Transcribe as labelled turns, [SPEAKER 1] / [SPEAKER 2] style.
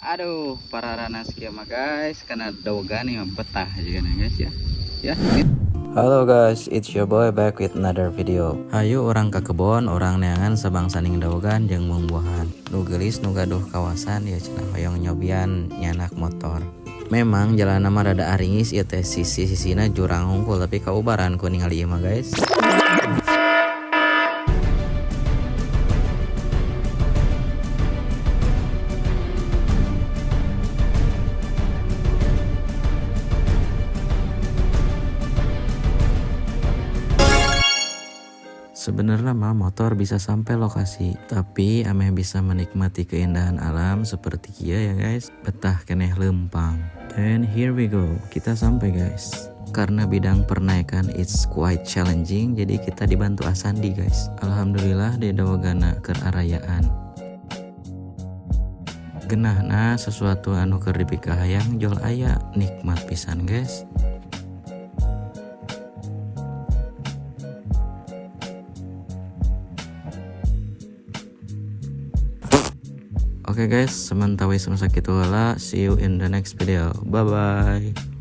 [SPEAKER 1] Aduh, pararanas kieu mah, guys, kana dawegan ieu mah betah juga guys ya. Ya.
[SPEAKER 2] Halo guys, it's your boy back with another video.
[SPEAKER 1] Hayu urang ka kebon, urang neangan sabangsaning dawegan jeung buah-buahan. Nu geulis nu gaduh kawasan ya cenah hoyong nyobian nyandak motor. Memang jalan mah rada aringis ieu teh, sisi-sisina jurang hungkul, tapi kaubaran ku ningali ieu mah, guys. Sebenarnya mah motor bisa sampai lokasi, tapi ameh bisa menikmati keindahan alam seperti kieu ya guys, betah keneh leumpang. Dan here we go, kita sampai, guys. Karena bidang pernaikan it's quite challenging, jadi kita dibantu Asandi, guys. Alhamdulillah di dawegana keur arayaan. Genahna sesuatu anu keur dipikahayang jol aya, nikmat pisan, guys. Oke guys, sementara sakitu heula. See you in the next video. Bye bye.